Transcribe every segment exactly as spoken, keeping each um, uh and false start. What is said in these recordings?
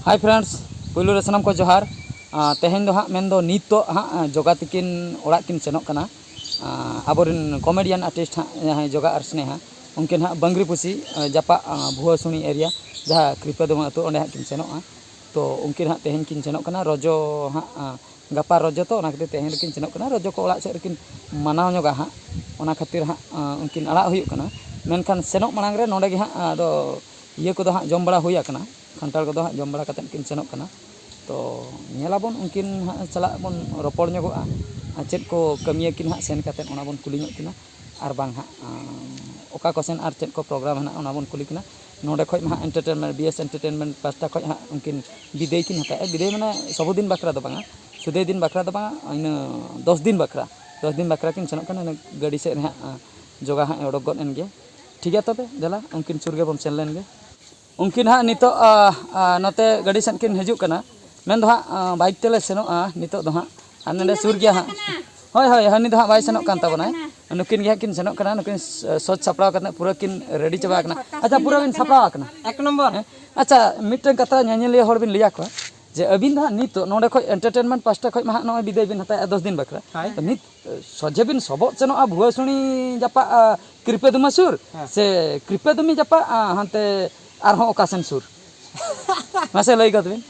Hi friends, ᱯᱩᱭᱞᱩ ᱨᱮ ᱥᱟᱱᱟᱢ ᱠᱚ ᱡᱚᱦᱟᱨ᱾ ᱟᱸ, ᱛᱮᱦᱮᱧ ᱫᱚ ᱦᱟᱸᱜ ᱢᱮᱱᱫᱚ ᱱᱤᱛᱚᱜ ᱦᱟᱸᱜ, ᱟᱸ, ᱡᱚᱜᱟ ᱛᱤᱠᱤᱱ ᱚᱲᱟᱜ ᱠᱤᱱ ᱥᱮᱱᱚᱜ ᱠᱟᱱᱟ᱾ ᱟᱸ, ᱟᱵᱚᱨᱮᱱ comedian artist ᱦᱟᱸᱜ ᱡᱟᱦᱟᱸᱭ ᱡᱚᱜᱟ ᱟᱨ ᱥᱱᱮᱦᱟ, ᱩᱱᱠᱤᱱ ᱦᱟᱸᱜ ᱵᱟᱝᱨᱤᱯᱩᱥᱤ, ᱟᱸ, ᱡᱟᱯᱟᱜ, ᱟᱸ, ᱵᱷᱩᱣᱟᱹᱥᱩᱱᱤ area, ᱡᱟᱦᱟᱸ ᱠᱨᱤᱯᱟᱹᱫᱩᱢᱟ ᱟᱹᱛᱩ, ᱚᱸᱰᱮ ᱦᱟᱸᱜ ᱠᱤᱱ ᱥᱮᱱᱚᱜᱼᱟ᱾ ᱛᱚ ᱩᱱᱠᱤᱱ ᱦᱟᱸᱜ ᱛᱮᱦᱮᱧ ᱠᱤᱱ ᱥᱮᱱᱚᱜ ᱠᱟᱱᱟ᱾ ᱨᱚᱡᱚ ᱦᱟᱸᱜ, ᱟᱸ, ᱜᱟᱯᱟ ᱨᱚᱡᱚ, ᱛᱚ ᱚᱱᱟ ᱠᱷᱟᱹᱛᱤᱨ ᱛᱮᱦᱮᱧ ᱨᱮᱠᱤᱱ ᱥᱮᱱᱚᱜ ᱠᱟᱱᱟ᱾ ᱨᱚᱡᱚ ᱠᱚ ᱚᱲᱟᱜ ᱥᱮᱫ ᱨᱮᱠᱤᱱ ᱢᱟᱱᱟᱣ ᱧᱚᱜᱟ ᱦᱟᱸᱜ, ᱚᱱᱟ ᱠᱷᱟᱹᱛᱤᱨ ᱦᱟᱸᱜ, ᱟᱸ, ᱩᱱᱠᱤᱱ ᱟᱲᱟᱜ ᱦᱩᱭᱩᱜ ᱠᱟᱱᱟ᱾ ᱢᱮᱱᱠᱷᱟᱱ ᱥᱮᱱᱚᱜ ᱢᱟᱲᱟᱝ ᱨᱮ ᱱᱚᱸᱰᱮ ᱜᱮ ᱦᱟᱸᱜ ᱟᱫᱚ ᱤᱭᱟᱹ ᱠᱚᱫᱚ ᱦᱟᱸᱜ ᱡᱚᱢ ᱵᱟᱲᱟ ᱦᱩᱭ ᱟᱠᱟᱱᱟ, ᱠᱷᱟᱱᱴᱟᱲ ᱠᱚᱫᱚ ᱦᱟᱸᱜ ᱡᱚᱢ ᱵᱟᱲᱟ ᱠᱟᱛᱮᱫ ᱠᱤᱱ ᱥᱮᱱᱚᱜ ᱠᱟᱱᱟ᱾ ᱛᱚ ᱧᱮᱞᱟᱵᱚᱱ ᱩᱱᱠᱤᱱ ᱦᱟᱸᱜ ᱥᱟᱞᱟᱜ ᱵᱚᱱ ᱨᱚᱯᱚᱲ ᱧᱚᱜᱚᱜᱼᱟ, ᱟᱨ ᱪᱮᱫ ᱠᱚ ᱠᱟᱹᱢᱤᱭᱟᱹ ᱠᱤᱱ ᱦᱟᱸᱜ ᱥᱮᱱ ᱠᱟᱛᱮᱫ ᱚᱱᱟ ᱵᱚᱱ ᱠᱩᱞᱤ ᱧᱚᱜ ᱠᱤᱱᱟ, ᱟᱨ ᱵᱟᱝ ᱦᱟᱸᱜ, ᱟᱸ, ᱚᱠᱟ ᱠᱚ ᱥᱮᱱ ᱟᱨ ᱪᱮᱫ ᱠᱚ program ᱦᱮᱱᱟᱜᱼᱟ ᱚᱱᱟ ᱵᱚᱱ ᱠᱩᱞᱤ ᱠᱤᱱᱟ᱾ ᱱᱚᱸᱰᱮ ᱠᱷᱚᱡ ᱢᱟ ᱦᱟᱸᱜ entertainment, B S Entertainment ᱯᱟᱦᱴᱟ ᱠᱷᱚᱡ ᱦᱟᱸᱜ ᱩᱱᱠᱤᱱ ᱵᱤᱫᱟᱹᱭ ᱠᱤᱱ ᱦᱟᱛᱟᱣᱮᱫᱼᱟ᱾ ᱵᱤᱫᱟᱹᱭ ᱢᱟᱱᱮ ᱥᱚᱵᱚ ᱫᱤᱱ ᱵᱟᱠᱷᱨᱟ ᱫᱚ ᱵᱟᱝᱟ, ᱥᱩᱫᱷᱟᱹᱭ ᱫᱤᱱ ᱵᱟᱠᱷᱨᱟ ᱫᱚ ᱵᱟᱝᱟ, ᱤᱱᱟᱹ ᱫᱚᱥ ᱫᱤᱱ ᱵᱟᱠᱷᱨᱟ, ᱫᱚᱥ ᱫᱤᱱ ᱵᱟᱠᱷᱨᱟ ᱠᱤᱱ ᱥᱮᱱᱚᱜ ᱠᱟᱱᱟ᱾ ᱤᱱᱟᱹ ᱜᱟᱹᱰᱤ ᱥᱮᱫ ᱨᱮ ᱦᱟᱸᱜ, ᱟᱸ, ᱡᱚᱜᱟ ᱦᱟᱸᱜ ᱚᱰᱚᱠ ᱜᱚᱫ ᱮᱱ ᱜᱮ᱾ ᱴᱷᱤᱠ ᱜᱮᱭᱟ, ᱛᱚᱵᱮ ᱫᱮᱞᱟ ᱩᱱᱠᱤᱱ ᱥᱩᱨ ᱜᱮᱵᱚᱱ ᱥᱮᱱ ᱞᱮᱱ ᱜᱮ᱾ ᱩᱱᱠᱤᱱ ᱦᱟᱸᱜ ᱱᱤᱛᱚᱜ, ᱟᱸ, ᱟᱸ, ᱱᱚᱛᱮ ᱜᱟᱹᱰᱤ ᱥᱮᱫ ᱠᱤᱱ ᱦᱤᱡᱩᱜ ᱠᱟᱱᱟ᱾ ᱢᱮᱱ ᱫᱚ ᱦᱟᱸᱜ, ᱟᱸ, bike ᱛᱮᱞᱮ ᱥᱮᱱᱚᱜᱼᱟ ᱱᱤᱛᱚᱜ ᱫᱚ ᱦᱟᱸᱜ᱾ ᱟᱨ ᱱᱚᱰᱮ ᱥᱩᱨ ᱜᱮᱭᱟ ᱦᱟᱸᱜ᱾ ᱦᱳᱭ, ᱦᱳᱭ, ᱦᱟᱹᱱᱤ ᱫᱚ ᱦᱟᱸᱜ ᱵᱟᱭ ᱥᱮᱱᱚᱜ ᱠᱟᱱ ᱛᱟᱵᱚᱱᱟᱭ᱾ ᱱᱩᱠᱤᱱ ᱜᱮ ᱦᱟᱸᱜ ᱠᱤᱱ ᱥᱮᱱᱚᱜ ᱠᱟᱱᱟ᱾ ᱱᱩᱠᱤᱱ ᱥ-, ᱥᱚᱡᱽ ᱥᱟᱯᱲᱟᱣ ᱠᱟᱛᱮ ᱯᱩᱨᱟᱹ ᱠᱤᱱ ready ᱪᱟᱵᱟ ᱟᱠᱟᱱᱟ᱾ ᱟᱪᱪᱷᱟ, ᱯᱩᱨᱟᱹ ᱵᱤᱱ ᱥᱟᱯᱲᱟᱣ ᱟᱠᱟᱱᱟ? ᱮᱠ ᱱᱚᱢᱵᱚᱨ᱾ ᱦᱮᱸ? ᱟᱪᱪᱷᱟ, ᱢᱤᱫᱴᱟᱝ ᱠᱟᱛᱷᱟ ᱧᱮᱧᱮᱞᱤᱭᱟᱹ ᱦᱚᱲ ᱵᱤᱱ ᱞᱟᱹᱭ ᱟᱠᱚᱣᱟ ᱡᱮ ᱟᱹᱵᱤᱱ ᱫᱚ ᱦᱟᱸᱜ ᱱᱤᱛᱚᱜ ᱱᱚᱰᱮ ᱠᱷᱚᱡ entertainment ᱯᱟᱦᱴᱟ ᱠᱷᱚᱡ ᱢᱟ ᱦᱟᱸᱜ ᱱᱚᱜᱼᱚᱭ ᱵᱤᱫᱟᱹᱭ ᱵᱤᱱ ᱦᱟᱛᱟᱣᱮᱫᱼᱟ ᱫᱚᱥ ᱫᱤᱱ ᱵᱟᱠᱷᱨᱟ᱾ ᱦᱳᱭ᱾ ᱛᱚ ᱱᱤᱛ ᱥᱚᱡᱷᱮ ᱵᱤᱱ ᱥᱚᱵᱚᱜ ᱥᱮᱱᱚᱜᱼᱟ ᱵᱷᱩᱣᱟᱹᱥᱩᱱᱤ ᱡᱟᱯᱟᱜ, ᱟ, ᱠᱨᱤᱯᱟᱹᱫᱩᱢᱟ ᱥᱩᱨ, ᱦᱮᱸ᱾ ᱥᱮ ᱠᱨᱤᱯᱟᱹᱫᱩᱢᱤ ᱡᱟᱯᱟᱜ, ᱟ, ᱦᱟᱱᱛᱮ ᱟᱨᱦᱚᱸ ᱚᱠᱟ ᱥᱮᱱ ᱥᱩᱨ? ᱢᱟᱥᱮ ᱞᱟᱹᱭ ᱜᱚᱫ ᱵᱤᱱ᱾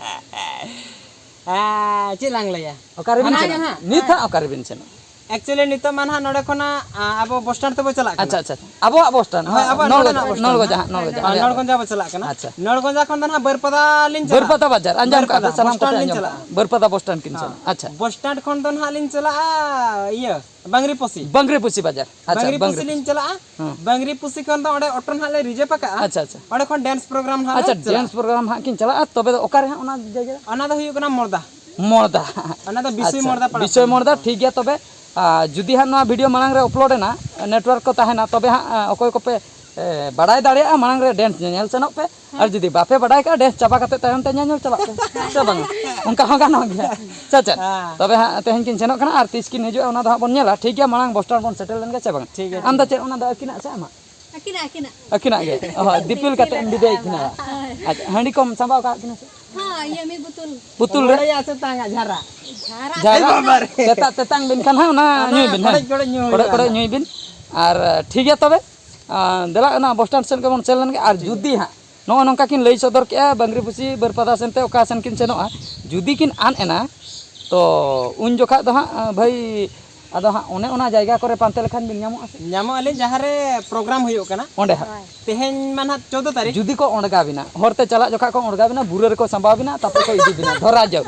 ᱟ, ᱪᱮᱫ ᱞᱟᱝ ᱞᱟᱹᱭᱟ? ᱚᱠᱟᱨᱮᱵᱤᱱ ᱚᱱᱟ ᱜᱮ ᱥᱮᱱᱚᱜᱼᱟ? ᱦᱟᱸᱜ᱾ ᱱᱤᱛ ᱦᱟᱸᱜ ᱚᱠᱟᱨᱮᱵᱤᱱ ᱥᱮᱱᱚᱜᱼᱟ? Actually ᱱᱤᱛᱚᱜ ᱢᱟ ᱱᱟᱦᱟᱜ ᱱᱚᱰᱮ ᱠᱷᱚᱱᱟᱜ, ᱟ, ᱟᱵᱚ bus stand ᱛᱮᱵᱚ ᱪᱟᱞᱟᱜ ᱠᱟᱱᱟ᱾ ᱟᱪᱪᱷᱟ, ᱟᱪᱪᱷᱟ᱾ ᱟᱵᱚᱣᱟᱜ bus stand, ᱦᱳᱭ, ᱟᱵᱚᱣᱟᱜ ᱱᱚᱞᱜᱚᱡᱟ, ᱱᱚᱰᱮᱱᱟᱜ bus stand ᱱᱚᱞᱜᱚᱡᱟ ᱦᱟᱸᱜ᱾ ᱦᱟᱸᱜ, ᱱᱚᱞᱜᱚᱡᱟ᱾ ᱦᱳᱭ, ᱟᱞᱮ ᱱᱚᱞᱜᱚᱸᱡᱟ ᱵᱚ ᱪᱟᱞᱟᱜ ᱠᱟᱱᱟ᱾ ᱟᱪᱪᱷᱟ᱾ ᱱᱚᱞᱜᱚᱸᱡᱟ ᱠᱷᱚᱱ ᱫᱚ ᱱᱟᱦᱟᱜ ᱵᱟᱹᱨᱯᱟᱫᱟ ᱞᱤᱧ ᱪᱟᱞᱟᱜᱼᱟ᱾ ᱵᱟᱹᱨᱯᱟᱫᱟ ᱵᱟᱡᱟᱨ, ᱟᱸᱡᱚᱢ ᱵᱟᱹᱨᱯᱟᱫᱟ ᱠᱟᱜ ᱵᱤᱱ? ᱵᱟᱹᱨᱯᱟᱫᱟ ᱥᱟᱱᱟᱢ bus ᱠᱚᱯᱮ stand ᱞᱤᱧ ᱟᱸᱡᱚᱢ ᱪᱟᱞᱟᱜᱼᱟ᱾ ᱠᱟᱜᱼᱟ᱾ ᱵᱟᱹᱨᱯᱟᱫᱟ bus stand ᱠᱤᱱ ᱦᱮᱸ᱾ ᱪᱟᱞᱟᱜᱼᱟ᱾ ᱟᱪᱪᱷᱟ᱾ Bus stand ᱠᱷᱚᱱ ᱫᱚ ᱱᱟᱦᱟᱜ ᱞᱤᱧ ᱪᱟᱞᱟᱜᱼᱟ, ᱤᱭᱟᱹ, ᱵᱟᱝᱨᱤᱯᱚᱥᱤ᱾ ᱵᱟᱝᱨᱤᱯᱚᱥᱤ ᱵᱟᱡᱟᱨ᱾ ᱟᱪᱪᱷᱟ, ᱵᱟᱝᱨᱤᱯᱚᱥᱤ ᱵᱟᱝᱨᱤᱯᱚᱥᱤ᱾ ᱞᱤᱧ ᱪᱟᱞᱟᱜᱼᱟ᱾ ᱦᱮᱸ᱾ ᱵᱟᱝᱨᱤᱯᱚᱥᱤ ᱠᱷᱚᱱ ᱫᱚ ᱚᱸᱰᱮ auto ᱱᱟᱦᱟᱜ ᱞᱮ reserve ᱟᱠᱟᱜᱼᱟ᱾ ᱟᱪᱪᱷᱟ, ᱟᱪᱪᱷᱟ᱾ ᱚᱸᱰᱮ ᱠᱷᱚᱱ dance program ᱱᱟᱦᱟᱜ ᱞᱮ ᱟᱪᱪᱷᱟ, ᱪᱟᱞᱟᱜᱼᱟ᱾ Dance program ᱦᱟᱸᱜ ᱠᱤᱱ ᱪᱟᱞᱟᱜᱼᱟ, ᱛᱚᱵᱮ ᱫᱚ ᱚᱠᱟᱨᱮ ᱦᱟᱸᱜ ᱚᱱᱟ ᱡᱟᱭᱜᱟ? ᱚᱱᱟ ᱫᱚ ᱦᱩᱭᱩᱜ ᱠᱟᱱᱟ ᱢᱚᱲᱫᱟ᱾ ᱢᱚᱲᱫᱟ᱾ ᱚᱱᱟ ᱫᱚ ᱵᱤᱥᱚᱭ ᱟᱪᱪᱷᱟ, ᱢᱚᱲᱫᱟ ᱯᱟᱲᱟᱜ ᱵᱤᱥᱚᱭ ᱠᱟᱱᱟ᱾ ᱢᱚᱲᱫᱟ, ᱴᱷᱤᱠ ᱜᱮᱭᱟ᱾ ᱛᱚᱵᱮ, ᱟ, ᱡᱩᱫᱤ ᱦᱟᱸᱜ ᱱᱚᱣᱟ video ᱢᱟᱲᱟᱝ ᱨᱮ upload ᱮᱱᱟ, network ᱠᱚ ᱛᱟᱦᱮᱱᱟ, ᱛᱚᱵᱮ ᱦᱟᱸᱜ, ᱟ, ᱚᱠᱚᱭ ᱠᱚᱯᱮ, ᱮ, ᱵᱟᱲᱟᱭ ᱫᱟᱲᱮᱭᱟᱜᱼᱟ, ᱢᱟᱲᱟᱝ ᱨᱮ dance ᱧᱮᱧᱮᱞ ᱥᱮᱱᱚᱜ ᱯᱮ᱾ ᱟᱨ ᱡᱩᱫᱤ ᱵᱟᱯᱮ ᱵᱟᱰᱟᱭ ᱠᱟᱜᱼᱟ, dance ᱪᱟᱵᱟ ᱠᱟᱛᱮ ᱛᱟᱭᱚᱢ ᱛᱮ ᱧᱮᱧᱮᱞ ᱪᱟᱞᱟᱜ ᱯᱮ᱾ ᱥᱮ ᱵᱟᱝᱟ? ᱚᱱᱠᱟ ᱦᱚᱸ ᱜᱟᱱᱚᱜ ᱜᱮᱭᱟ᱾ ᱥᱮ ᱪᱮᱫ? ᱦᱮᱸ᱾ ᱛᱚᱵᱮ ᱦᱟᱸᱜ ᱛᱮᱦᱮᱧ ᱠᱤᱱ ᱥᱮᱱᱚᱜ ᱠᱟᱱᱟ, ᱟᱨ ᱛᱤᱥ ᱠᱤᱱ ᱦᱤᱡᱩᱜᱼᱟ, ᱚᱱᱟ ᱫᱚ ᱦᱟᱸᱜ ᱵᱚᱱ ᱧᱮᱞᱟ᱾ ᱴᱷᱤᱠ ᱜᱮᱭᱟ, ᱢᱟᱲᱟᱝ bus stand ᱵᱚᱱ ᱥᱮᱴᱮᱨ ᱞᱮᱱ ᱜᱮ, ᱥᱮ ᱵᱟᱝᱟ? ᱴᱷᱤᱠ ᱜᱮᱭᱟ, ᱟᱢ ᱫᱚ ᱴᱷᱤᱠ ᱪᱮᱫ, ᱚᱱᱟ ᱫᱚ ᱟᱹᱠᱤᱱᱟᱜ ᱥᱮ ᱟᱢᱟᱜ? ᱟᱹᱠᱤᱱᱟᱜ, ᱟᱹᱠᱤᱱᱟᱜ᱾ ᱟᱹᱠᱤᱱᱟᱜ ᱜᱮ? ᱚ, ᱫᱤᱯᱤᱞ ᱠᱟᱛᱮ ᱮᱢ ᱵᱤᱫᱟᱹᱭᱮᱫ ᱠᱤᱱᱟ? ᱦᱳᱭ᱾ ᱟᱪᱪᱷᱟ, ᱦᱟᱺᱰᱤ ᱠᱚᱢ ᱥᱟᱸᱵᱟᱣ ᱠᱟᱜ ᱠᱤᱱᱟ ᱥᱮ? ᱦᱚᱸ, ᱤᱭᱟᱹ ᱢᱤᱫ ᱵᱳᱛᱚᱞ᱾ ᱵᱳᱛᱚᱞ ᱨᱮ? ᱵᱟᱵᱟᱨᱮ, ᱟᱥᱮ ᱛᱟᱝ ᱟ, ᱡᱷᱟᱨᱟ᱾ ᱡᱷᱟᱨᱟ᱾ ᱡᱷᱟᱨᱟ᱾ ᱮ ᱵᱟᱵᱟᱨᱮ᱾ ᱛᱮᱛᱟᱜ ᱛᱮᱛᱟᱝ ᱵᱤᱱ ᱠᱷᱟᱱ ᱦᱟᱸᱜ ᱚᱱᱟ ᱚᱱᱟ ᱧᱩᱭ ᱵᱤᱱ, ᱦᱮᱸ᱾ ᱠᱚᱲᱮᱡ ᱠᱚᱲᱮᱡ ᱧᱩ ᱠᱚᱲᱮᱡ ᱦᱩᱭᱩᱜᱼᱟ ᱠᱚᱲᱮᱡ ᱚᱱᱟ᱾ ᱧᱩᱭ ᱵᱤᱱ᱾ ᱟᱨ, ᱴᱷᱤᱠ ᱜᱮᱭᱟ ᱛᱚᱵᱮ᱾ ᱟᱸ, ᱫᱮᱞᱟ, ᱚᱱᱟ ᱵᱚᱥ ᱴᱮᱱᱰ ᱥᱮᱫ ᱜᱮᱵᱚᱱ ᱥᱮᱱ ᱞᱮᱱ ᱜᱮ᱾ ᱟᱨ ᱡᱩᱫᱤ ᱦᱟᱸᱜ ᱱᱚᱜᱼᱚ ᱱᱚᱝᱠᱟ ᱠᱤᱱ ᱞᱟᱹᱭ ᱥᱚᱫᱚᱨ ᱠᱮᱜᱼᱟ, ᱵᱟᱝᱨᱤ ᱯᱩᱥᱤ ᱵᱟᱹᱨᱯᱟᱫᱟ ᱥᱮᱱ ᱛᱮ ᱚᱠᱟ ᱥᱮᱱ ᱠᱤᱱ ᱥᱮᱱᱚᱜᱼᱟ, ᱡᱩᱫᱤ ᱠᱤᱱ ᱟᱫ ᱮᱱᱟ, ᱛᱚ ᱩᱱ ᱡᱚᱠᱷᱟᱜ ᱫᱚ ᱦᱟᱸᱜ, ᱟᱸ, ᱵᱷᱟᱹᱭ, ᱟᱫᱚ ᱦᱟᱸᱜ ᱚᱱᱮ ᱚᱱᱟ ᱡᱟᱭᱜᱟ ᱠᱚᱨᱮ ᱯᱟᱱᱛᱮ ᱞᱮᱠᱷᱟᱱ ᱵᱤᱱ ᱧᱟᱢᱚᱜᱼᱟ ᱥᱮ? ᱧᱟᱢᱚᱜ ᱟᱹᱞᱤᱧ ᱡᱟᱦᱟᱸ ᱨᱮ ᱯᱨᱳᱜᱨᱟᱢ ᱦᱩᱭᱩᱜ ᱠᱟᱱᱟ᱾ ᱚᱸᱰᱮ ᱦᱟᱸᱜ᱾ ᱦᱳᱭ᱾ ᱛᱮᱦᱮᱧ ᱢᱟ ᱱᱟᱦᱟᱜ ᱪᱳᱫᱽᱫᱳ ᱛᱟᱹᱨᱤᱠᱷ᱾ ᱡᱩᱫᱤ ᱠᱚ ᱚᱬᱜᱟ ᱵᱤᱱᱟ, ᱦᱚᱨ ᱛᱮ ᱪᱟᱞᱟᱜ ᱡᱚᱠᱷᱟᱜ ᱠᱚ ᱚᱬᱜᱟ ᱵᱤᱱᱟ, ᱵᱩᱨᱟᱹ ᱨᱮᱠᱚ ᱥᱟᱸᱵᱟᱣ ᱵᱤᱱᱟ, ᱛᱟᱯᱚᱨᱮ ᱠᱚ ᱤᱫᱤ ᱵᱤᱱᱟ, ᱫᱷᱚᱨᱟ ᱡᱟᱣ᱾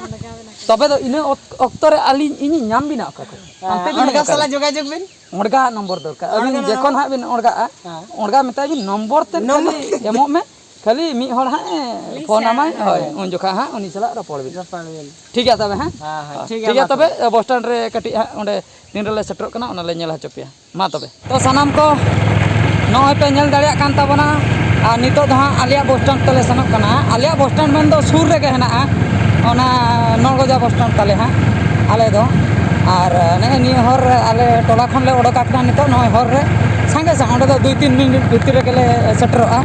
ᱛᱚᱵᱮ ᱫᱚ ᱤᱱᱟᱹ ᱚᱠ-, ᱚᱠᱛᱚ ᱨᱮ ᱟᱹᱞᱤᱧ, ᱤᱧᱤᱧ ᱧᱟᱢ ᱵᱤᱱᱟ ᱚᱠᱟ ᱠᱚᱨᱮ? ᱦᱮᱸ, ᱦᱟᱱᱛᱮ ᱵᱤᱱ ᱚᱬᱜᱟ ᱚᱠᱟ ᱨᱮ? ᱥᱟᱞᱟᱜ ᱡᱳᱜᱟᱡᱳᱜᱽ ᱵᱤᱱ᱾ ᱚᱬᱜᱟ ᱱᱚᱢᱵᱚᱨ ᱫᱚᱨᱠᱟᱨ᱾ ᱟᱹᱵᱤᱱ ᱚᱬᱜᱟ ᱡᱚᱠᱷᱚᱱ ᱱᱚᱢᱵᱚᱨ᱾ ᱦᱟᱸᱜ ᱵᱤᱱ ᱚᱬᱜᱟᱜᱼᱟ, ᱦᱮᱸ᱾ ᱚᱬᱜᱟ ᱢᱮᱛᱟᱭ ᱵᱤᱱ, ᱱᱚᱢᱵᱚᱨ ᱛᱮᱫ ᱱᱚᱢᱵᱚᱨ᱾ ᱠᱷᱟᱹᱞᱤ ᱮᱢᱚᱜ ᱢᱮ, ᱠᱷᱟᱹᱞᱤ ᱢᱤᱫ ᱦᱚᱲ ᱦᱟᱸᱜ ᱮ ᱞᱤᱥᱟ᱾ ᱯᱷᱳᱱ ᱟᱢᱟᱭ, ᱦᱳᱭ, ᱦᱮᱸ᱾ ᱩᱱ ᱡᱚᱠᱷᱟ ᱦᱟᱸᱜ ᱩᱱᱤ ᱥᱟᱞᱟᱜ ᱨᱚᱯᱚᱲ ᱵᱤᱱ᱾ ᱨᱚᱯᱚᱲ ᱵᱤᱱ᱾ ᱴᱷᱤᱠ ᱜᱮᱭᱟ ᱛᱚᱵᱮ, ᱦᱮᱸ? ᱦᱮᱸ, ᱦᱮᱸ, ᱦᱳᱭ, ᱴᱷᱤᱠ ᱴᱷᱤᱠ ᱜᱮᱭᱟ, ᱜᱮᱭᱟ ᱢᱟ ᱛᱚᱵᱮ, ᱛᱚᱵᱮ᱾ ᱵᱚᱥ ᱴᱮᱱᱰ ᱨᱮ ᱠᱟᱹᱴᱤᱡ ᱦᱟᱸᱜ ᱚᱸᱰᱮ ᱛᱤᱱ ᱨᱮᱞᱮ ᱥᱮᱴᱮᱨᱚᱜ ᱠᱟᱱᱟ, ᱚᱱᱟ ᱞᱮ ᱧᱮᱞ ᱦᱚᱪᱚ ᱯᱮᱭᱟ᱾ ᱢᱟ ᱛᱚᱵᱮ᱾ ᱛᱚ ᱥᱟᱱᱟᱢ ᱠᱚ ᱱᱚᱜᱼᱚᱭ ᱯᱮ ᱧᱮᱞ ᱫᱟᱲᱮᱭᱟᱜ ᱠᱟᱱ ᱛᱟᱵᱚᱱᱟ, ᱟᱨ ᱱᱤᱛᱚᱜ ᱫᱚ ᱦᱟᱸᱜ ᱟᱞᱮᱭᱟᱜ ᱵᱚᱥ ᱴᱮᱱᱰ ᱛᱮᱞᱮ ᱥᱮᱱᱚᱜ ᱠᱟᱱᱟ᱾ ᱟᱞᱮᱭᱟᱜ ᱵᱚᱥ ᱴᱮᱱᱰ ᱢᱮᱱᱫᱚ ᱥᱩᱨ ᱨᱮᱜᱮ ᱦᱮᱱᱟᱜᱼᱟ, ᱚᱱᱟ ᱱᱚᱲᱜᱚᱡᱟ ᱵᱚᱥ ᱴᱮᱱᱰ ᱛᱟᱞᱮ ᱦᱟᱸᱜ ᱟᱞᱮ ᱫᱚ᱾ ᱟᱨ ᱱᱮᱜᱼᱮ ᱱᱤᱭᱟᱹ ᱦᱚᱨ ᱨᱮ ᱟᱞᱮ ᱴᱚᱞᱟ ᱠᱷᱚᱱ ᱞᱮ ᱚᱰᱚᱠ ᱟᱠᱟᱱᱟ ᱱᱤᱛᱚᱜ, ᱱᱚᱜᱼᱚᱭ ᱦᱚᱨ ᱨᱮ ᱥᱟᱸᱜᱮ ᱥᱟᱸᱜᱮ, ᱚᱸᱰᱮ ᱫᱚ ᱫᱩᱭ ᱛᱤᱱ ᱢᱤᱱᱤᱴ ᱵᱷᱤᱛᱤᱨ ᱨᱮᱜᱮ ᱞᱮ ᱥᱮᱴᱮᱨᱚᱜᱼᱟ᱾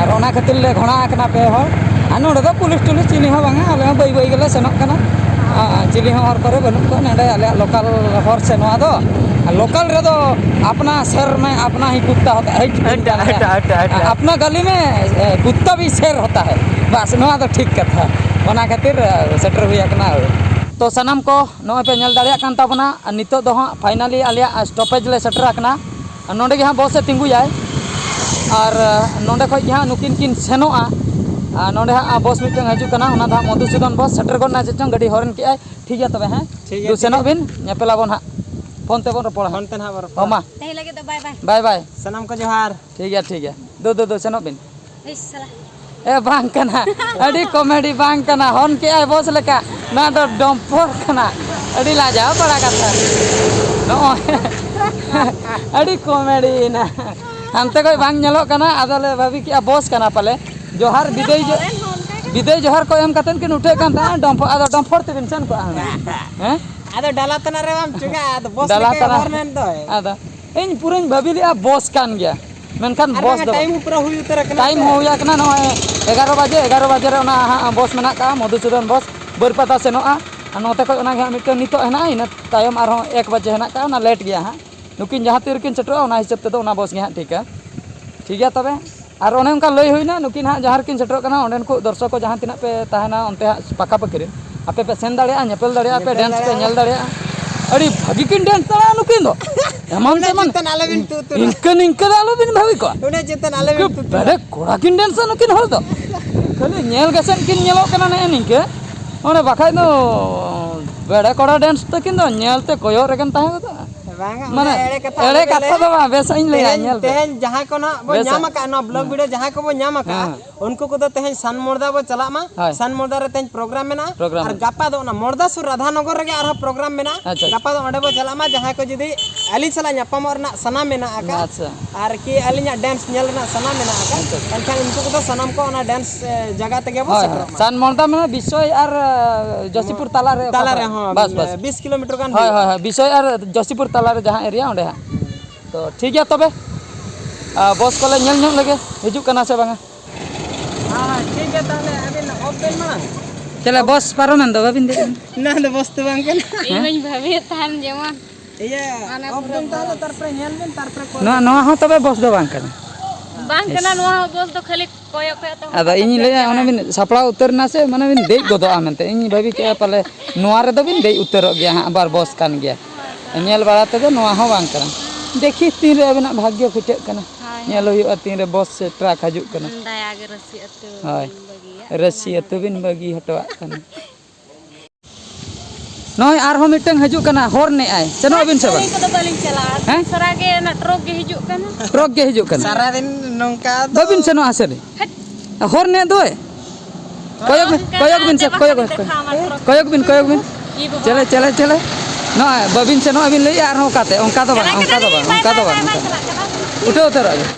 ᱟᱨ ᱚᱱᱟ ᱠᱷᱟᱹᱛᱤᱨ ᱞᱮ ᱜᱷᱚᱲᱟ ᱟᱠᱟᱱᱟ ᱯᱮ ᱦᱚᱲ᱾ ᱟᱨ ᱱᱚᱰᱮ ᱫᱚ ᱯᱩᱞᱤᱥ ᱴᱩᱞᱤᱥ ᱪᱤᱞᱤ ᱦᱚᱸ ᱵᱟᱝᱟ, ᱟᱞᱮ ᱦᱚᱸ ᱵᱟᱹᱭ ᱵᱟᱹᱭ ᱜᱮᱞᱮ ᱥᱮᱱᱚᱜ ᱠᱟᱱᱟ᱾ ᱟᱨ ᱪᱤᱞᱤ ᱦᱚᱸ ᱦᱚᱨ ᱠᱚᱨᱮ ᱵᱟᱹᱱᱩᱜ ᱠᱚᱣᱟ᱾ ᱱᱚᱰᱮ ᱟᱞᱮᱭᱟᱜ ᱞᱳᱠᱟᱞ ᱦᱚᱨ ᱥᱮ ᱱᱚᱣᱟ ᱫᱚ, ᱟᱨ ᱞᱳᱠᱟᱞ ᱨᱮᱫᱚ ᱟᱯᱱᱟ ᱥᱮᱨ ᱢᱮ ᱟᱯᱱᱟ ᱦᱤ ᱠᱩᱛᱛᱟ ᱦᱳᱛᱟ ᱦᱮ, ᱮᱴᱟᱜ, ᱮᱴᱟᱜ, ᱮᱴᱟᱜ, ᱮᱴᱟᱜ᱾ ᱟᱯᱱᱟ ᱜᱟᱞᱤ ᱢᱮ, ᱮ, ᱠᱩᱛᱛᱟ ᱵᱷᱤ ᱥᱮᱨ ᱦᱳᱛᱟ ᱦᱮ᱾ ᱵᱟᱥ, ᱱᱚᱣᱟ ᱫᱚ ᱴᱷᱤᱠ ᱠᱟᱛᱷᱟ᱾ ᱚᱱᱟ ᱠᱷᱟᱹᱛᱤᱨ, ᱮ, ᱥᱮᱴᱮᱨ ᱦᱩᱭ ᱟᱠᱟᱱᱟ᱾ ᱛᱚ ᱥᱟᱱᱟᱢ ᱠᱚ ᱱᱚᱜᱼᱚᱭ ᱯᱮ ᱧᱮᱞ ᱫᱟᱲᱮᱭᱟᱜ ᱠᱟᱱ ᱛᱟᱵᱚᱱᱟ, ᱟᱨ ᱱᱤᱛᱚᱜ ᱫᱚ ᱦᱟᱸᱜ finally ᱟᱞᱮᱭᱟᱜ stoppage ᱞᱮ ᱥᱮᱴᱮᱨ ᱟᱠᱟᱱᱟ᱾ ᱱᱚᱰᱮ ᱜᱮ ᱦᱟᱸᱜ ᱵᱚᱥ ᱮ ᱛᱤᱸᱜᱩᱭᱟᱭ, ᱟᱨ, ᱮ, ᱱᱚᱰᱮ ᱠᱷᱚᱡ ᱜᱮ ᱦᱟᱸᱜ ᱱᱩᱠᱤᱱ ᱠᱤᱱ ᱥᱮᱱᱚᱜᱼᱟ᱾ ᱟᱨ ᱱᱚᱰᱮ ᱦᱟᱸᱜ ᱵᱚᱥ ᱢᱤᱫᱴᱟᱝ ᱦᱤᱡᱩᱜ ᱠᱟᱱᱟ, ᱚᱱᱟ ᱫᱚ ᱦᱟᱸᱜ ᱢᱚᱫᱷᱩᱥᱩᱫᱚᱱ ᱵᱚᱥ ᱥᱮᱴᱮᱨ ᱜᱚᱫ ᱮᱱᱟ ᱪᱮᱫ ᱪᱚᱝ, ᱜᱟᱹᱰᱤ ᱦᱚᱨᱮᱱ ᱠᱮᱜᱼᱟᱭ᱾ ᱴᱷᱤᱠ ᱜᱮᱭᱟ ᱛᱚᱵᱮ, ᱦᱮᱸ? ᱴᱷᱤᱠ ᱜᱮᱭᱟ, ᱫᱩ ᱴᱷᱤᱠ ᱥᱮᱱᱚᱜ ᱜᱮᱭᱟ᱾ ᱵᱤᱱ, ᱧᱮᱯᱮᱞ ᱟᱵᱚᱱ ᱦᱟᱸᱜ᱾ ᱯᱷᱳᱱ ᱛᱮᱵᱚᱱ ᱨᱚᱯᱚᱲᱟ ᱦᱟᱸᱜ᱾ ᱯᱷᱳᱱ ᱛᱮ ᱱᱟᱦᱟᱜ ᱵᱚᱱ ᱨᱚᱯᱚᱲᱟ᱾ ᱦᱚᱸ ᱢᱟ᱾ ᱛᱮᱦᱮᱧ ᱞᱟᱹᱜᱤᱫ ᱫᱚ bye bye᱾ Bye bye᱾ ᱥᱟᱱᱟᱢ ᱠᱚ ᱡᱚᱦᱟᱨ᱾ ᱴᱷᱤᱠ ᱜᱮᱭᱟ, ᱴᱷᱤᱠ ᱜᱮᱭᱟ᱾ ᱫᱩ, ᱫᱩ, ᱫᱩ, ᱥᱮᱱᱚᱜ ᱵᱤᱱ᱾ ᱤᱥ, ᱥᱟᱞᱟ᱾ ᱮ, ᱵᱟᱝ ᱠᱟᱱᱟ᱾ ᱟᱹᱰᱤ comedy ᱵᱟᱝ ᱠᱟᱱᱟ᱾ ᱦᱚᱨᱱ ᱠᱮᱜᱼᱟᱭ ᱵᱚᱥ ᱞᱮᱠᱟ᱾ ᱱᱚᱣᱟ ᱫᱚ ᱰᱚᱢᱯᱷᱚᱨ ᱠᱟᱱᱟ᱾ ᱟᱹᱰᱤ ᱞᱟᱡᱟᱣ ᱯᱟᱲᱟ ᱠᱟᱛᱷᱟ᱾ ᱱᱚᱜᱼᱚᱭ᱾ ᱟᱹᱰᱤ comedy ᱮᱱᱟ᱾ ᱦᱟᱱᱛᱮ ᱠᱷᱚᱡ ᱵᱟᱝ ᱧᱮᱞᱚᱜ ᱠᱟᱱᱟ, ᱟᱫᱚ ᱞᱮ ᱵᱷᱟᱹᱵᱤ ᱠᱮᱜᱼᱟ ᱵᱚᱥ ᱠᱟᱱᱟ ᱯᱟᱞᱮ᱾ ᱡᱚᱦᱟᱨ, ᱵᱤᱫᱟᱹᱭ ᱡᱚ-, ᱦᱚᱨᱮᱱ ᱦᱚᱸ ᱚᱱᱠᱟ ᱜᱮ᱾ ᱵᱤᱫᱟᱹᱭ ᱡᱚᱦᱟᱨ ᱠᱚ ᱮᱢ ᱠᱟᱛᱮᱫ ᱠᱤᱱ ᱩᱴᱷᱟᱹᱜ ᱠᱟᱱ ᱛᱟᱦᱮᱸᱫ ᱰᱚᱢᱯᱷᱚᱨ, ᱟᱫᱚ ᱰᱚᱢᱯᱷᱚᱨ ᱛᱮᱵᱤᱱ ᱥᱮᱱ ᱠᱚᱜᱼᱟ ᱦᱩᱱᱟᱹᱝ᱾ ᱦᱮᱸ? ᱟᱫᱚ ᱰᱟᱞᱟ ᱛᱟᱱᱟ ᱨᱮ ᱵᱟᱢ ᱪᱚᱸᱜᱟ, ᱟᱫᱚ ᱵᱚᱥ ᱰᱟᱞᱟ ᱞᱮᱠᱟ ᱛᱟᱱᱟ᱾ ᱦᱚᱨᱱ ᱮᱱ ᱫᱚᱭ᱾ ᱟᱫᱚ ᱤᱧ ᱯᱩᱨᱟᱹᱧ ᱵᱷᱟᱹᱵᱤ ᱞᱮᱜᱼᱟ ᱵᱚᱥ ᱠᱟᱱ ᱜᱮᱭᱟ᱾ ᱢᱮᱱᱠᱷᱟᱱ ᱟᱨ ᱵᱚᱥ ᱵᱟᱝᱟ, ᱫᱚ ᱵᱟᱝ᱾ Time ᱩᱯᱨᱟᱹ ᱦᱩᱭ ᱩᱛᱟᱹᱨ ᱟᱠᱟᱱᱟ ᱴᱟᱭᱤᱢ ᱥᱮ? ᱦᱚᱸ ᱦᱩᱭ ᱟᱠᱟᱱᱟ, ᱱᱚᱜᱼᱚᱭ ᱮᱜᱟᱨᱚ ᱵᱟᱡᱮ, ᱮᱜᱟᱨᱚ ᱵᱟᱡᱮ ᱨᱮ ᱚᱱᱟ ᱦᱟᱸᱜ ᱵᱚᱥ ᱢᱮᱱᱟᱜ ᱠᱟᱜᱼᱟ, ᱢᱚᱫᱷᱩᱥᱩᱫᱚᱱ ᱵᱚᱥ ᱵᱟᱹᱨᱯᱟᱫᱟ ᱥᱮᱱᱚᱜᱼᱟ᱾ ᱟᱨ ᱱᱚᱛᱮ ᱠᱷᱚᱡ ᱚᱱᱟ ᱜᱮ ᱦᱟᱸᱜ ᱢᱤᱫᱴᱟᱝ ᱱᱤᱛᱚᱜ ᱦᱮᱱᱟᱜᱼᱟ, ᱤᱱᱟᱹ ᱛᱟᱭᱚᱢ ᱟᱨᱦᱚᱸ ᱮᱠ ᱵᱟᱡᱮ ᱦᱮᱱᱟᱜ ᱠᱟᱜᱼᱟ, ᱚᱱᱟ ᱞᱮᱴ ᱜᱮᱭᱟ ᱦᱟᱸᱜ᱾ ᱱᱩᱠᱤᱱ ᱡᱟᱦᱟᱸ ᱛᱤ ᱨᱮᱠᱤᱱ ᱥᱮᱴᱮᱨᱚᱜᱼᱟ, ᱚᱱᱟ ᱦᱤᱥᱟᱹᱵ ᱛᱮᱫᱚ ᱚᱱᱟ ᱵᱚᱥ ᱜᱮ ᱦᱟᱸᱜ ᱴᱷᱤᱠᱟ᱾ ᱴᱷᱤᱠ ᱜᱮᱭᱟ ᱛᱚᱵᱮ, ᱟᱨ ᱚᱱᱮ ᱚᱱᱠᱟ ᱞᱟᱹᱭ ᱦᱩᱭᱱᱟ, ᱱᱩᱠᱤᱱ ᱦᱟᱸᱜ ᱡᱟᱦᱟᱸ ᱨᱮᱠᱤᱱ ᱥᱮᱴᱮᱨᱚᱜ ᱠᱟᱱᱟ, ᱚᱸᱰᱮᱱ ᱠᱚ ᱫᱚᱨᱥᱚᱠ ᱠᱚ ᱡᱟᱦᱟᱸ ᱛᱤᱱᱟᱹᱜ ᱯᱮ ᱛᱟᱦᱮᱱᱟ ᱚᱱᱛᱮ ᱦᱟᱸᱜ ᱯᱟᱠᱟ ᱯᱟᱠᱤ ᱨᱮ, ᱟᱯᱮ ᱯᱮ ᱥᱮᱱ ᱫᱟᱲᱮᱭᱟᱜᱼᱟ, ᱧᱮᱯᱮᱞ ᱫᱟᱲᱮᱭᱟᱜᱼᱟ ᱯᱮ, ᱧᱮᱯᱮᱞ ᱰᱮᱱᱥ ᱯᱮ ᱫᱟᱲᱮᱭᱟᱜᱼᱟ᱾ ᱧᱮᱞ ᱫᱟᱲᱮᱭᱟᱜᱼᱟ᱾ ᱟᱹᱰᱤ ᱵᱷᱟᱹᱜᱤ ᱠᱤᱱ ᱰᱮᱱᱥ ᱫᱟᱲᱮᱭᱟᱜᱼᱟ ᱱᱩᱠᱤᱱ ᱫᱚ᱾ ᱮᱢᱟᱱ ᱩᱱᱟᱹᱜ ᱛᱮᱢᱟᱱ ᱪᱮᱛᱟᱱ ᱟᱞᱚᱵᱤᱱ ᱛᱩᱫ ᱩᱛᱟᱹᱨᱟ᱾ ᱤᱱᱠᱟᱹ ᱱᱤᱝᱠᱟᱹ ᱫᱚ ᱟᱞᱚᱵᱤᱱ ᱵᱷᱟᱹᱵᱤ ᱠᱚᱣᱟ᱾ ᱩᱱᱟᱹᱜ ᱪᱮᱛᱟᱱ ᱟᱞᱚᱵᱤᱱ ᱤᱱᱠᱟᱹ ᱛᱩᱫ ᱩᱛᱟᱹᱨᱟ᱾ ᱵᱮᱨᱮ ᱠᱚᱲᱟ ᱠᱤᱱ ᱰᱮᱱᱥᱟ ᱱᱩᱠᱤᱱ ᱦᱚᱲ ᱫᱚ᱾ ᱠᱷᱟᱹᱞᱤ ᱧᱮᱞ ᱜᱮᱥᱮᱫ ᱠᱤᱱ ᱧᱮᱞᱚᱜ ᱠᱟᱱᱟ ᱱᱮᱜᱼᱮ ᱱᱤᱝᱠᱟᱹ᱾ ᱚᱸᱰᱮ ᱵᱟᱠᱷᱟᱡ ᱫᱚ ᱵᱮᱲᱮ ᱠᱚᱲᱟ ᱰᱮᱱᱥ ᱛᱟᱹᱠᱤᱱ ᱫᱚ ᱧᱮᱞ ᱛᱮ ᱠᱚᱭᱚᱜ ᱨᱮᱜᱮᱢ ᱛᱟᱦᱮᱸ ᱜᱚᱫᱚᱜᱼᱟ᱾ ᱵᱟᱝᱟ, ᱢᱟᱱᱮ, ᱚᱱᱟ ᱮᱲᱮ ᱠᱟᱛᱷᱟ ᱮᱲᱮ ᱟᱞᱚᱵᱤᱱ ᱠᱟᱛᱷᱟ ᱞᱟᱹᱭᱟ᱾ ᱫᱚ ᱵᱟᱝ, ᱵᱮᱥᱟᱜ ᱤᱧ ᱞᱟᱹᱭᱟ, ᱛᱮᱦᱮᱧ, ᱧᱮᱞ ᱯᱮ᱾ ᱛᱮᱦᱮᱧ ᱡᱟᱦᱟᱸᱭ ᱠᱚ ᱱᱟᱦᱟᱜ ᱵᱚᱱ ᱵᱮᱥᱟ᱾ ᱧᱟᱢ ᱟᱠᱟᱫ, ᱱᱚᱣᱟ ᱵᱞᱚᱜ ᱦᱮᱸ᱾ ᱵᱷᱤᱰᱤᱭᱳ ᱡᱟᱦᱟᱸᱭ ᱠᱚᱵᱚᱱ ᱧᱟᱢ ᱟᱠᱟᱫᱼᱟ, ᱦᱮᱸ᱾ ᱩᱱᱠᱩ ᱠᱚᱫᱚ ᱛᱮᱦᱮᱧ ᱥᱟᱱ ᱢᱚᱲᱫᱟ ᱵᱚ ᱪᱟᱞᱟᱜ ᱢᱟ᱾ ᱦᱳᱭ᱾ ᱥᱟᱱ ᱢᱚᱲᱫᱟ ᱨᱮ ᱛᱮᱦᱮᱧ ᱯᱨᱳᱜᱨᱟᱢ ᱢᱮᱱᱟᱜᱼᱟ᱾ ᱯᱨᱳᱜᱨᱟᱢ ᱟᱨ ᱢᱮᱱᱟᱜᱼᱟ᱾ ᱜᱟᱯᱟ ᱫᱚ ᱚᱱᱟ ᱢᱚᱲᱫᱟ ᱥᱩᱨ ᱨᱟᱫᱷᱟᱱᱚᱜᱚᱨ ᱨᱮᱜᱮ ᱟᱨᱦᱚᱸ ᱯᱨᱳᱜᱨᱟᱢ ᱢᱮᱱᱟᱜᱼᱟ᱾ ᱟᱪᱪᱷᱟ, ᱟᱪᱪᱷᱟ᱾ ᱜᱟᱯᱟ ᱫᱚ ᱚᱸᱰᱮ ᱵᱚ ᱪᱟᱞᱟᱜ ᱢᱟ, ᱡᱟᱦᱟᱸᱭ ᱠᱚ ᱡᱩᱫᱤ ᱟᱹᱞᱤᱧ ᱥᱟᱞᱟᱜ ᱧᱟᱯᱟᱢᱚᱜ ᱨᱮᱱᱟᱜ ᱥᱟᱱᱟ ᱢᱮᱱᱟᱜ ᱟᱠᱟᱫ, ᱟᱪᱪᱷᱟ᱾ ᱟᱨ ᱠᱤ ᱟᱹᱞᱤᱧᱟᱜ ᱰᱮᱱᱥ ᱧᱮᱞ ᱨᱮᱱᱟᱜ ᱥᱟᱱᱟ ᱢᱮᱱᱟᱜ ᱟᱠᱟᱫ, ᱟᱪᱪᱷᱟ, ᱟᱪᱪᱷᱟ᱾ ᱮᱱᱠᱷᱟᱱ ᱩᱱᱠᱩ ᱠᱚᱫᱚ ᱥᱟᱱᱟᱢ ᱠᱚ ᱚᱱᱟ ᱰᱮᱱᱥ, ᱮ, ᱡᱟᱭᱜᱟ ᱛᱮᱜᱮ ᱵᱚ ᱦᱳᱭ, ᱦᱳᱭ᱾ ᱥᱮᱴᱮᱨᱚᱜ ᱢᱟ᱾ ᱥᱟᱱ ᱢᱚᱲᱫᱟ ᱢᱟᱱᱮ ᱵᱤᱥᱚᱭ ᱟᱨ, ᱮ, ᱡᱚᱥᱤᱯᱩᱨ ᱛᱟᱞᱟᱨᱮ ᱚᱠᱟ ᱛᱟᱞᱟᱨᱮ ᱠᱚᱨᱮ? ᱦᱚᱸ, ᱵᱟᱥ, ᱵᱟᱥ᱾ ᱵᱤᱥ ᱠᱤᱞᱳᱢᱤᱴᱟᱨ ᱜᱟᱱ ᱦᱳᱭ, ᱦᱩᱭᱩᱜᱼᱟ᱾ ᱦᱳᱭ, ᱦᱳᱭ᱾ ᱵᱤᱥᱚᱭ ᱟᱨ ᱡᱚᱥᱤᱯᱩᱨ ᱛᱟᱞᱟᱨᱮ ᱡᱟᱦᱟᱸ ᱮᱨᱤᱭᱟ, ᱚᱸᱰᱮ ᱦᱟᱸᱜ᱾ ᱛᱚ, ᱴᱷᱤᱠ ᱜᱮᱭᱟ ᱛᱚᱵᱮ᱾ ᱟ, ᱵᱚᱥ ᱠᱚᱞᱮ ᱧᱮᱞ ᱧᱚᱜ ᱞᱮᱜᱮ, ᱦᱤᱡᱩᱜ ᱠᱟᱱᱟ ᱥᱮ ᱵᱟᱝᱟ? ᱦᱮᱸ, ᱦᱮᱸ, ᱴᱷᱤᱠ ᱜᱮᱭᱟ, ᱛᱟᱦᱚᱞᱮ ᱟᱹᱵᱤᱱ ᱚᱯᱷ ᱵᱮᱱ ᱢᱟᱲᱟᱝ᱾ ᱪᱮᱞᱮ ᱵᱚᱥ ᱯᱟᱨᱚᱢᱮᱱ ᱫᱚ, ᱵᱟᱵᱤᱱ ᱫᱮᱡ ᱮᱱ? ᱱᱚᱣᱟ ᱫᱚ ᱵᱚᱥ ᱫᱚ ᱵᱟᱝ ᱠᱟᱱᱟ᱾ ᱦᱮᱸ? ᱤᱧ ᱢᱟᱧ ᱵᱷᱟᱹᱵᱤᱭᱮᱫ ᱛᱟᱦᱮᱱ ᱡᱮᱢᱚᱱ ᱤᱭᱟᱹ, ᱢᱟᱱᱮ ᱚᱯᱷ ᱯᱩᱨᱟᱹ ᱵᱮᱱ ᱛᱟᱦᱚᱞᱮ, ᱵᱚᱥ᱾ ᱛᱟᱨᱯᱚᱨᱮ ᱧᱮᱞ ᱵᱮᱱ, ᱛᱟᱨᱯᱚᱨᱮ ᱠᱚᱞ ᱱᱚᱣᱟ, ᱵᱮᱱ᱾ ᱱᱚᱣᱟ ᱦᱚᱸ ᱛᱚᱵᱮ ᱵᱚᱥ ᱫᱚ ᱵᱟᱝ ᱠᱟᱱᱟ᱾ ᱵᱟᱝ ᱠᱟᱱᱟ, ᱤᱥ᱾ ᱱᱚᱣᱟ ᱦᱚᱸ ᱵᱚᱥ ᱫᱚ ᱠᱷᱟᱹᱞᱤ ᱠᱚᱭᱚᱜ ᱠᱚᱭᱚᱜ ᱛᱮ ᱦᱚᱸ ᱟᱫᱚ ᱠᱟᱴᱟ ᱤᱧ ᱯᱮ ᱞᱟᱹᱭᱟ, ᱚᱱᱮ ᱡᱟᱸᱜᱟ᱾ ᱵᱤᱱ ᱥᱟᱯᱲᱟᱣ ᱩᱛᱟᱹᱨ ᱮᱱᱟ ᱥᱮ, ᱢᱟᱱᱮ ᱵᱤᱱ ᱫᱮᱡ ᱜᱚᱫᱚᱜᱼᱟ ᱢᱮᱱᱛᱮ᱾ ᱤᱧ ᱵᱷᱟᱹᱵᱤ ᱠᱮᱜᱼᱟ ᱯᱟᱞᱮ ᱱᱚᱣᱟ ᱨᱮᱫᱚ ᱵᱤᱱ ᱫᱮᱡ ᱩᱛᱟᱹᱨᱚᱜ ᱜᱮᱭᱟ ᱦᱟᱸᱜ, ᱟᱵᱟᱨ ᱵᱚᱥ ᱠᱟᱱ ᱜᱮᱭᱟ᱾ ᱧᱮᱞ ᱵᱟᱲᱟ ᱛᱮᱫᱚ ᱱᱚᱣᱟ ᱦᱚᱸ ᱵᱟᱝ ᱠᱟᱱᱟ᱾ ᱫᱮᱠᱷᱤ ᱛᱤᱱᱨᱮ ᱟᱹᱵᱤᱱᱟᱜ ᱵᱷᱟᱜᱽᱭᱚ ᱯᱷᱤᱴᱟᱹᱜ ᱠᱟᱱᱟ᱾ ᱦᱳᱭ, ᱧᱮᱞ ᱦᱳᱭ᱾ ᱦᱩᱭᱩᱜᱼᱟ ᱛᱤᱱᱨᱮ ᱵᱚᱥ ᱥᱮ ᱴᱨᱟᱠ ᱦᱤᱡᱩᱜ ᱠᱟᱱᱟ᱾ ᱫᱟᱭᱟ ᱜᱮ ᱨᱟᱹᱥᱤ ᱟᱹᱛᱩ ᱦᱳᱭ᱾ ᱵᱤᱱ ᱵᱟᱹᱜᱤᱭᱟ᱾ ᱨᱟᱹᱥᱤ ᱟᱹᱛᱩ ᱵᱤᱱ ᱵᱟᱹᱜᱤ ᱦᱚᱴᱚᱣᱟᱜ ᱠᱟᱱᱟ᱾ ᱱᱚᱜᱼᱚᱭ ᱟᱨᱦᱚᱸ ᱢᱤᱫᱴᱟᱝ ᱦᱤᱡᱩᱜ ᱠᱟᱱᱟ, ᱦᱚᱨᱱ ᱮᱜᱼᱟᱭ᱾ ᱥᱮᱱᱚᱜ ᱟᱹᱵᱤᱱ ᱥᱮ ᱵᱟᱝ? ᱟᱹᱞᱤᱧ ᱠᱚᱫᱚ ᱵᱟᱹᱞᱤᱧ ᱪᱟᱞᱟᱜᱼᱟ᱾ ᱦᱮᱸ? ᱥᱟᱨᱟ ᱜᱮ ᱚᱱᱟ ᱴᱨᱚᱠ ᱜᱮ ᱦᱤᱡᱩᱜ ᱠᱟᱱᱟ᱾ ᱴᱨᱚᱠ ᱜᱮ ᱦᱤᱡᱩᱜ ᱠᱟᱱᱟ᱾ ᱥᱟᱨᱟ ᱫᱤᱱ ᱱᱚᱝᱠᱟ ᱫᱚ᱾ ᱵᱟᱹᱵᱤᱱ ᱥᱮᱱᱚᱜᱼᱟ ᱥᱮ? ᱦᱚᱨᱱ ᱮᱫ ᱫᱚᱭ᱾ ᱠᱚᱭᱚᱜ ᱵᱤᱱ, ᱚᱱᱠᱟ ᱠᱚᱭᱚᱜ ᱵᱤᱱ ᱥᱮ, ᱫᱮᱠᱷᱟ ᱠᱚᱭᱚᱜ ᱵᱤᱱ᱾ ᱫᱮᱠᱷᱟ ᱟᱢᱟ ᱴᱨᱚᱠ᱾ ᱠᱚᱭᱚᱜ ᱵᱤᱱ, ᱠᱚᱭᱚᱜ ᱵᱤᱱ᱾ ᱤ ᱵᱟᱵᱟ᱾ ᱪᱮᱞᱮ, ᱪᱮᱞᱮ, ᱪᱮᱞᱮ᱾ ᱱᱚᱜᱼᱚᱭ ᱵᱟᱹᱵᱤᱱ ᱥᱮᱱᱚᱜᱼᱟ ᱵᱤᱱ ᱞᱟᱹᱭᱮᱜᱼᱟ, ᱟᱨᱦᱚᱸ ᱚᱠᱟᱛᱮ? ᱚᱱᱠᱟ ᱫᱚ ᱵᱟᱝ, ᱪᱟᱞᱟᱜ ᱚᱱᱠᱟ ᱫᱚ ᱠᱟᱱᱟᱞᱤᱧ, ᱵᱟᱝ, ᱵᱟᱭ, ᱚᱱᱠᱟ ᱫᱚ ᱵᱟᱭ, ᱵᱟᱝ, ᱵᱟᱭ, ᱚᱱᱠᱟ ᱵᱟᱭ ᱫᱚ ᱵᱟᱝ᱾ ᱪᱟᱞᱟᱜ ᱠᱟᱱᱟ᱾ ᱩᱴᱷᱟᱹᱣ ᱩᱛᱟᱹᱨᱚᱜ ᱵᱤᱱ᱾